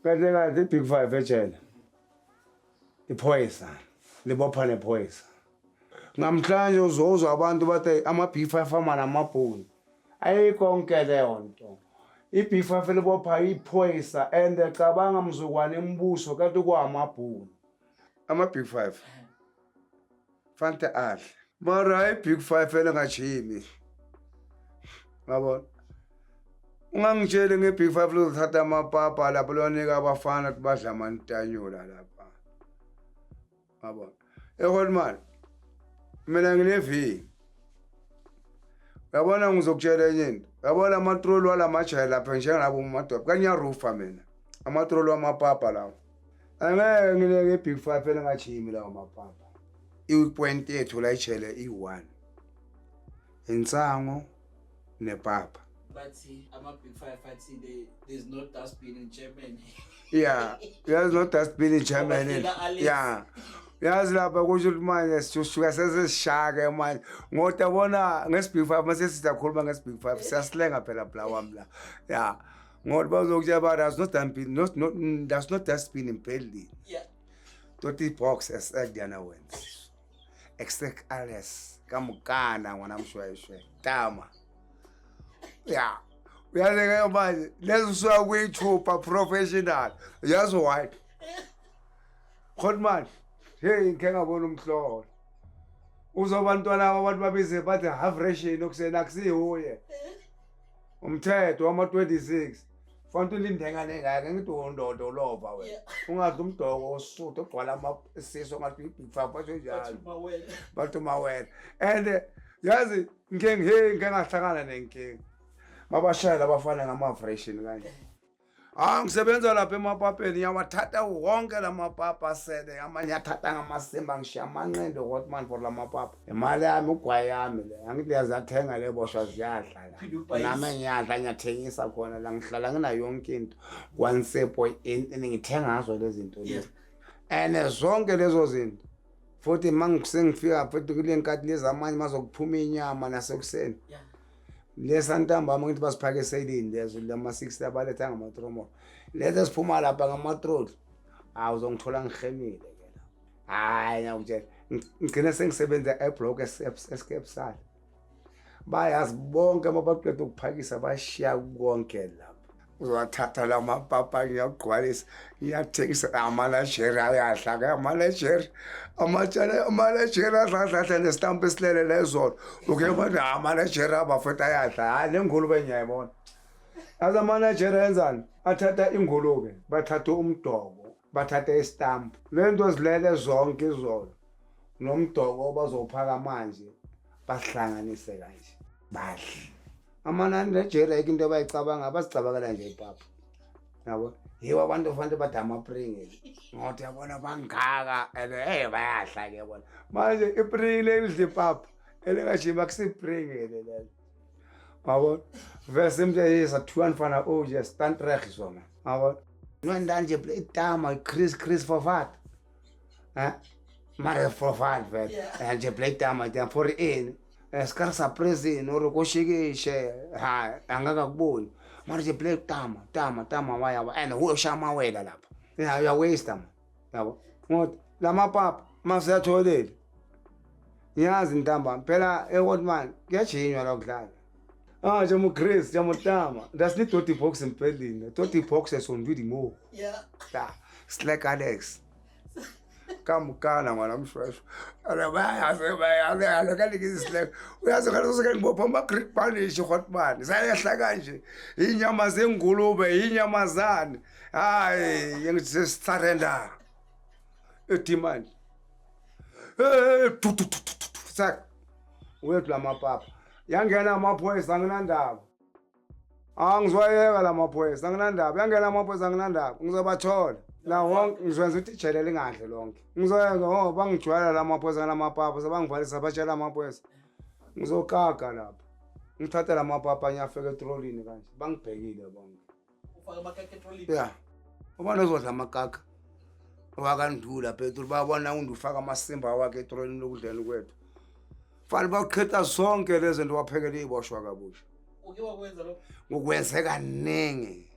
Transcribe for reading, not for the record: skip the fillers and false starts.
Kahle kahle i-Big Five ejele. Iphoyisa. Libopha nephoyisa. Namhlanje uzozwa abantu bathi ama-Big Five ama namabhunu. Ayikho konke leyo nto. I-Big Five libopha iphoyisa and cabanga mzukwane imibuso kanti kwamabhunu. Ama-Big Five. Fante adle. Mara hayi Big Five elingajimi. Ngabona. Ungangitsheli nge-Big Five lozothatha amapapa lapho lonika abafana ukuthi badla amantanyula lapha. Ngabona. Eholman. Mina ngine-V. Uyabona ngizokutshela enye into. Uyabona amatroli walamajele lapha njengalabo madoda. Kanyarufa mina. Amatroli wamapapa lawo. Angeke ngineke i-Big Five elingajimi lawo mapapa. I-weak point yethu la ijele iyi-one. Insango nepapa. Bathi ama-Big Five athi there's no dustbin in Germany. Yeah, there's no dustbin in Germany. Bafika Alex. Yeah. Yazi lapha kusho ukuthi manje sisuka sesishake manje. Ngoba bona ngesi-Big Five mase sizakhuluma ngesi-Big Five siyasilenga phela bla wami la. Yeah. Ngoba bazokutshela ba there's no dustbin, no, no, there's no dustbin in Berlin. Toti box as Diana wens. Except alles kamukana ngwana mshweshwe. Tama. Yeah. Uyazi ke manje lezo usuka kuyithupha professional. Yazi why? Khona manje hey ngike ngabona umhlolo. Uzobantwana abantu babize bathi half ration okusena akusihuye. Umthetho wama 26. Fanele ulinde ngane ngake ngithi undodo lova wena. Ungadli umdoko osuthu ogcwala amasiso ngathi i-Big Five basho njalo. Bathi mawele. Bathi mawele. And yazi ngike hey ngike ngahlangana nenkinga. Babashayela abafana ngama-version kanje. Ah ngisebenza lapha emapapeni ngiyawathatha wonke lamapapa asele amanye athatha ngamasimba ngishiya amanqindi hotman for lamapapa. Imali yami ugwayi yami le angithi uyazathenga le boshwa ziyadla la. Phinde ubhayise. Nami ngiyadla ngiyathengisa khona la ngihlala nginayo yonke into. Kwansepho ngithenga ngazo lezi zinto lezi. And zonke lezo zinto futhi mangisengifika futhi kule nkathi lezi amanye mazokuphuma inyama nasekuseni. Lesa ntambama ngithi basiphake eselini lezo lama-6 abaletha ngamatromolo. Lezi esiphuma lapha ngamatroli. Hawu uzongithola ngihemile ke la. Hayi ngiyakutshela. Ngigcine sengisebenza eblock escape sala. Bayazi bonke mabaqeda ukuphakisa bashiya konke lapha. Uzowathatha la mapapa ngiyagcwalisa ngiyathengisa amaNigeria ayadla ke amaNigeria amatshele amaNigeria adladladla nesitampu esilele lezolo uke bathi amaNigeria abafethu ayadla hayi le ngulube ngiyayibona. Yazi amaNigeria enzani? Athatha ingulube bathatha umdoko bathatha isitampu le nto zilele zonke izolo nomdoko bazowuphaka manje bahlanganise kanje badle. AmaNigeria ayikho into abayicabanga bazicabangela nje ipapa. Yabo yibo abantu fanele bade amapringile ngothi yabona bangaka and hey bayadla ke bona. Manje ipringile elidla ipapa elingajima akusipringile lelo. Yabo verse imtshayisa 2 mfana oh yes stand reg sona. Yabo nwenda nje itama Chris Chris for what? Eh? Mara for what vele? Nje play tama nje for ini? Sikari sa prison or koshikishe ha angakakuboni. Mara nje play tama tama tama waya and uyoshaya amawela lapha. Yeah, uya waste man. Yabo. Ngoba lamapapa masiyatholile. Ngiyazi ntambama phela eHotman kuyajinywa la kudlala. Ah, nje Chris, nje Mutama. That's ni dirty box in Berlin. Dirty box is on video mo. Yeah. Slack Alex. Kamukana ngwana mshweshwe. Ala bayazi bayazi ala kaniki slack. Uyazi ngaleso sikhathi ngibopha ama Greek punish Hotman. Sayehla kanje. Inyama zengulube, inyama zani. Hayi, ngithi surrender. Ethi manje. Eh, tu tu tu tu tu. Sak. Uyethu lamapapa. Yangena amaphoyisa anginandaba. Angizwayeka lamaphoyisa anginandaba. Yangena amaphoyisa anginandaba. Ngizobathola. La wonke ngizwenza ukuthi ijele lingadli lonke. Ngizoyenza oh bangijwayela lamaphoyisa ngalamapapa sebangivalisa batshela amaphoyisa. Ngizokaka lapha. Ngithathe lamapapa ngiyafika etrolini kanje. Bangibhekile bonke. Ufake amakaka etrolini. Yeah. Ubani ozodla amakaka? Wakandula Petro babona undu ufaka amasimba wakhe etrolini lokudleni kwethu. Fanele baqhetha sonke lezi zinto waphekela iboshwa kabusha. Uke wakwenza lokho? Ngokwenze kaningi.